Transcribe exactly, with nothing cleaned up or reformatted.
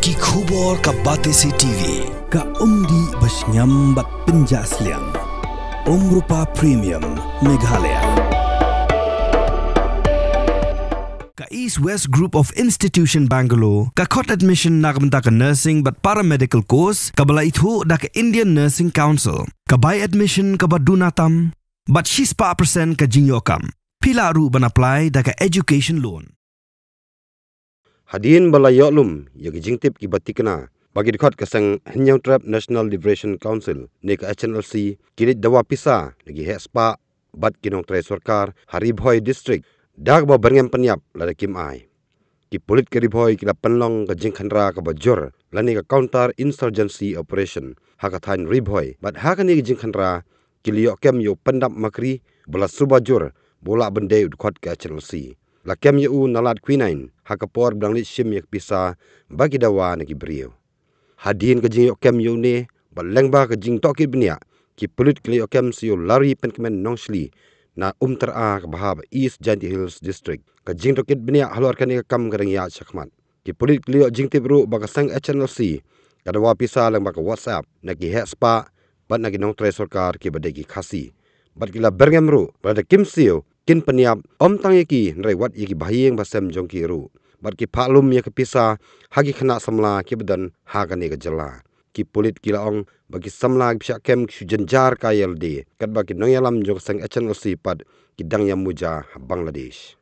Ki khubor ka Batesi T V. Ka umdih ba shngiam bad pynjah sliang. Umrupa Premium Meghalaya. Ka East West Group of Institution Bangalore, ka khot admission na ka bynta ka nursing bad paramedical course, kaba la ithuh da ka Indian Nursing Council. Ka bai admission kaba duna tam, bad shispah percent ka jingïoh kam. Phi lah ruh ban apply da ka education loan. Hadien ba la ïoh lum ïa ki jingtip kiba tikna ba ki dkhot ka seng Hynñiewtrep National Liberation Council ne ka H N L C ki leit dawa pisa na ki heh spah bad ki nongtrei sorkar ha Ri Bhoi District, da kaba byrngem pynïap lada kim ai. Ki pulit ka Ri Bhoi ki la pynlong ka jingkhynra kaba jur lane ka counter insurgency operation ha ka thaiñ Ri Bhoi, bad ha kane ka jingkhynra ki la ïoh kem ïa u Pyndap Makri ba la suba jur ba u lah ban dei u dkhot ka H N L C. La kem ïa u na lad quinine ha ka por ba dang leit shim ïa ka pisa ba ki dawa na ki briew. Hadien ka jingïoh kem ïa une bad lyngba ka jingtohkit bniah, ki pulit ki la ïoh kem sa ïa u Larry Pynkmen Nongshli na Umtyra kaba ha East Jaintia Hills District. Ka jingtohkit bniah halor kane ka kam ka dang ïaid shakhmat. Ki pulit ki la ïoh jingtip ruh ba ka seng H N L C ka dawa pisa lyngba ka WhatsApp na ki heh spah bad na ki nongtrei sorkar kiba dei ki Khasi. Bad ki la byrngem ruh ba lada kim siew kin pynïap, ym tang ïa ki hynrei wat ïa ki bahaïing bahasem jong ki ruh. Bad ki phah lum ïa ka pisa ha ki khynnah samla kiba don ha kane ka jylla. Ki pulit ki la ong ba ki samla kiba shah kem ki shu jynjar kai ïalade, katba ki nongïalam jong ka seng H N L C pat ki dang ïamuja ha Bangladesh.